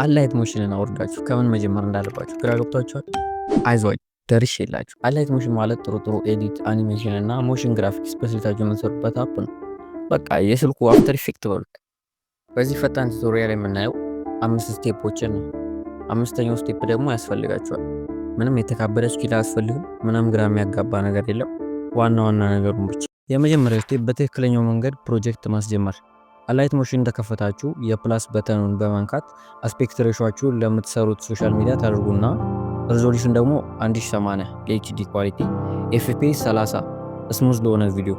Alight Motion ን አውርዳችሁ ከምን መጀመር እንዳለባችሁ ግራ ገብቷችኋል? አይዟችሁ፣ ደርሼላችሁ። Alight Motion ማለት ጥሩ ጥሩ edit፣ animation እና motion graphics በስልካችሁ የምትሰሩበት app ነው። በቃ የስልኩ After Effect በሉት። በዚህ ፈጣን tutorial የምናየው አምስት step ኦችን ነው። አምስተኛው step ደግሞ ያስፈልጋችኋል። ምንም የተካበደ skill አያስፈልግም። ምንም ግራ የሚያጋባ ነገር የለም። ዋና ዋና ነገሩን ብቻ። የመጀመሪያው step በትክክለኛው መንገድ ፕሮጀክት ማስጀመር። Alight Motion እንደከፈታችሁ የ plus button ኑን በመንካት aspect ratio ኣችሁን ለምትሰሩት social media ታደርጉና resolution ደግሞ 1080 ለ HD quality፣ FPS 30 smooth ለሆነ ቪዲዮ፣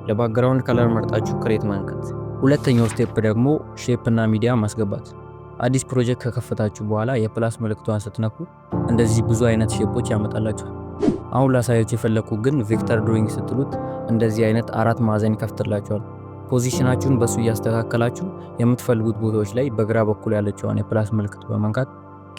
ለ background color መርጣችሁ create መንካት። ሁለተኛው step ደግሞ shape እና ሚዲያ ማስገባት። አዲስ ፕሮጀክት ከከፈታችሁ በኋላ የ plus ምልክቷን ስትነኩ እንደዚህ ብዙ አይነት shape ኦች ያመጣላችኋል። አሁን ላሳያችሁ የፈለግኩት ግን vector drawing ስትሉት እንደዚህ አይነት አራት ማዕዘን ይከፍትላችኋል። Position ኣችሁን በሱ እያስተካከላችሁ የምትፈልጉት ቦታዎች ላይ በግራ በኩል ያለችዋን የ plus ምልክት በመንካት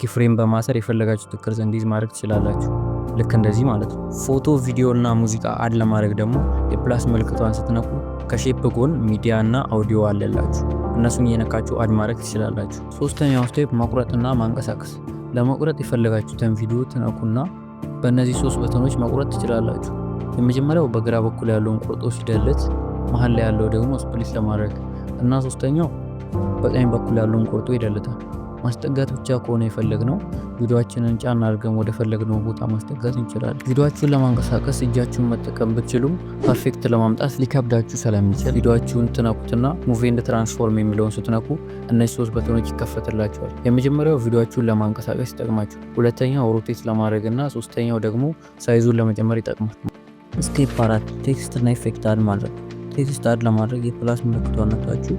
keyframe በማሰር የፈለጋችሁት ቅርጽ እንዲይዝ ማድረግ ትችላላችሁ። ልክ እንደዚህ ማለት ነው። ፎቶ፣ ቪዲዮ እና ሙዚቃ add ለማድረግ ደግሞ የ plus ምልክቷን ስትነኩ ከ shape ጎን ሚዲያ እና አውዲዮ አለላችሁ። እነሱን እየነካችሁ add ማድረግ ትችላላችሁ። ሶስተኛው step መቁረጥና ማንቀሳቀስ። ለመቁረጥ የፈለጋችሁትን ቪዲዮ ትነኩና በእነዚህ ሶስት button ኦች መቁረጥ ትችላላችሁ። የመጀመሪያው በግራ በኩል ያለውን ቆርጦ ሲ delete፣ መሀል ላይ ያለው ደግሞ split ለማድረግ እና ሶስተኛው በቀኝ በኩል ያለውን ቆርጦ ይ delete ታል። ማስጠጋት ብቻ ከሆነ የፈለግነው ቪዲዮአችንን ጫን አድርገን ወደ ፈለግነው ቦታ ማስጠጋት እንችላለን። ቪዲዮአችሁን ለማንቀሳቀስ እጃችሁን መጠቀም ብትችሉም perfect ለማምጣት ሊከብዳችሁ ስለሚችል ቪዲዮአችሁን ትነኩትና move and transform የሚለውን ስትነኩ እነዚህ ሶስት button ኦች ይከፈትላችኋል። የመጀመሪያው ቪዲዮአችሁን ለማንቀሳቀስ ይጠቅማችኋል። ሁለተኛው rotate ለማድረግ እና ሶስተኛው ደግሞ size ኡን ለመጨመር ይጠቅማል። Step 4፣ text እና effect add ማድረግ። Text add ለማድረግ የ plus ምልክቷን ነክታችሁ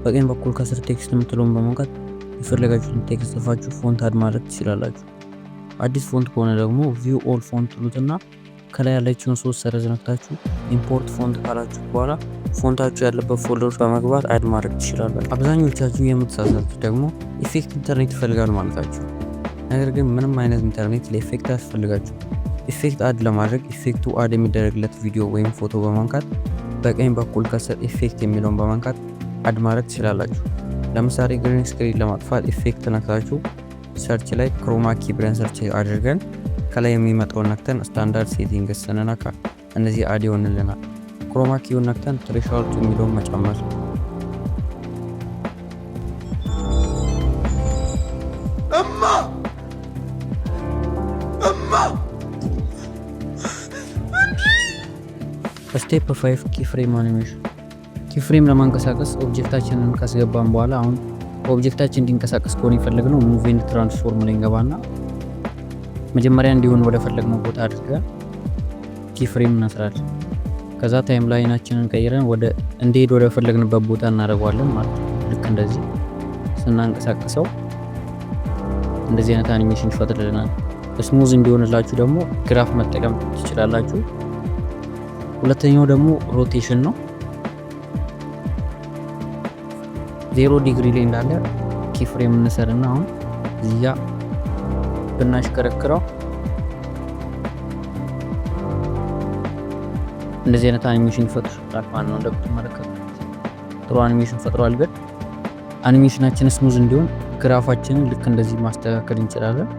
በቀኝ በኩል ከስር text የምትለውን በመንካት የፈለጋችሁትን text ጽፋችሁ font add ማድረግ ትችላላችሁ። አዲስ font ከሆነ ደግሞ view all font ትሉትና ከላይ ያለችውን ሶስት ሰረዝ ነክታችሁ import font ካላችሁ በኋላ font ኣችሁ ያለበት folder በመግባት add ማድረግ ትችላላችሁ። አብዛኞቻችሁ የምትሳሳቱት ደግሞ effect ኢንተርኔት ይፈልጋል ማለታችሁ። ነገር ግን ምንም አይነት ኢንተርኔት ለ effect አያስፈልጋችሁም። Effect add ለማድረግ effect ኡ add የሚደረግለት ቪዲዮ ወይም ፎቶ በመንካት በቀኝ በኩል ከስር effect የሚለውን በመንካት add ማድረግ ትችላላችሁ። ለምሳሌ green screen ለማጥፋት effect ነክታችሁ search ላይ chroma key ብለን search አድርገን ከላይ የሚመጣውን ነክተን standard settings ስንነካ እነዚህ add ይሆንልናል። Chroma key ውን ነክተን threshold የሚለውን መጨመር። እማ፣ እማ! Step 5፣ keyframe animation። Keyframe ለማንቀሳቀስ object ኣችንን ካስገባን በኋላ አሁን object ኣችን እንዲንቀሳቀስ ከሆነ የፈለግነው move and transform ላይ እንገባና መጀመሪያ እንዲሆን ወደ ፈለግነው ቦታ አድርገን keyframe እናስራለን። ከዛ timeline ኣችንን ቀይረን ወደ እንዲሄድ ወደ ፈለግንበት ቦታ እናደርገዋለን ማለት ነው። ልክ እንደዚህ ስናንቀሳቅሰው እንደዚህ አይነት አኒሜሽን ይፈጥርልናል። Smooth እንዲሆንላችሁ ደግሞ graph መጠቀም ትችላላችሁ። ሁለተኛው ደግሞ rotation ነው። 0 ዲግሪ ላይ እንዳለ keyframe እንሰርና አሁን እዚህ ጋ ብናሽከረክረው እንደዚህ አይነት አኒሜሽን ይፈጥራል ማለት ነው። እንደምትመለከቱት ጥሩ አኒሜሽን ፈጥሯል። ግን animation ኣችን smooth እንዲሆን graph ኣችንን ልክ እንደዚህ ማስተካከል እንችላለን።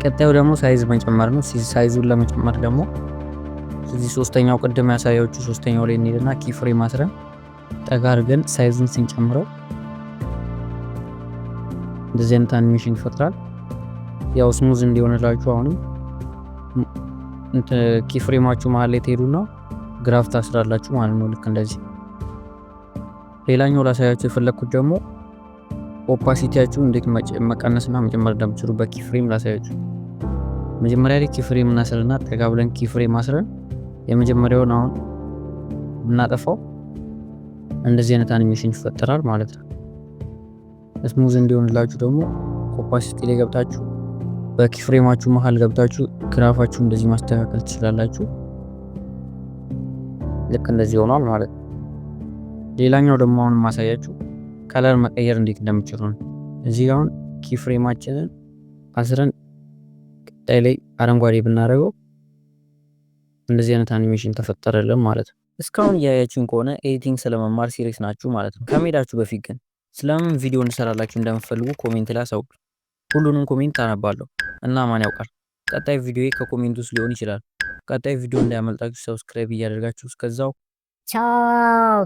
ቀጣዩ ደግሞ size መጨመር ነው። Size ኡን ለመጨመር ደግሞ እዚህ ሶስተኛው፣ ቅድም ያሳየኋችሁ ሶስተኛው ላይ እንሄድና keyframe አስረን ጠጋ አድርገን size ኡን ስንጨምረው እንደዚህ አይነት አኒሜሽን ይፈጥራል። ያው smooth እንዲሆንላችሁ አሁንም keyframe ኣችሁ መሀል ላይ ትሄዱና graph ታስራላችሁ ማለት ነው። ልክ እንደዚህ። ሌላኛው ላሳያችሁ የፈለግኩት ደግሞ opacity ያችሁ እንዴት መቀነስና መጨመር እንደምትችሉ በ keyframe ላሳያችሁ። መጀመሪያ ላይ keyframe እናስርና ጠጋ ብለን keyframe አስረን የመጀመሪያውን አሁን ብናጠፋው እንደዚህ አይነት አኒሜሽን ይፈጠራል ማለት ነው። Smooth እንዲሆንላችሁ ደግሞ opacity ላይ ገብታችሁ በ keyframe ኣችሁ መሀል ገብታችሁ graph ኣችሁ እንደዚህ ማስተካከል ትችላላችሁ። ልክ እንደዚህ ሆኗል ማለት ነው። ሌላኛው ደግሞ አሁን ማሳያችሁ color መቀየር እንዴት እንደምችሉ ነው። እዚህ አሁን keyframe ኣችንን አስረን ቀጣይ ላይ አረንጓዴ ብናደርገው እንደዚህ አይነት አኒሜሽን ተፈጠረልን ማለት ነው። እስካሁን እያያችሁን ከሆነ editing ስለመማር serious ናችሁ ማለት ነው። ከመሄዳችሁ በፊት ግን ስለምን ቪዲዮ እንድሰራላችሁ እንደምትፈልጉ comment ላይ አሳውቁ። ሁሉንም comment አነባለሁ እና ማን ያውቃል፣ ቀጣይ ቪዲዮ ከ comment ውስጥ ሊሆን ይችላል። ቀጣይ ቪዲዮ እንዳያመልጣችሁ subscribe እያደረጋችሁ እስከዛው ቻው።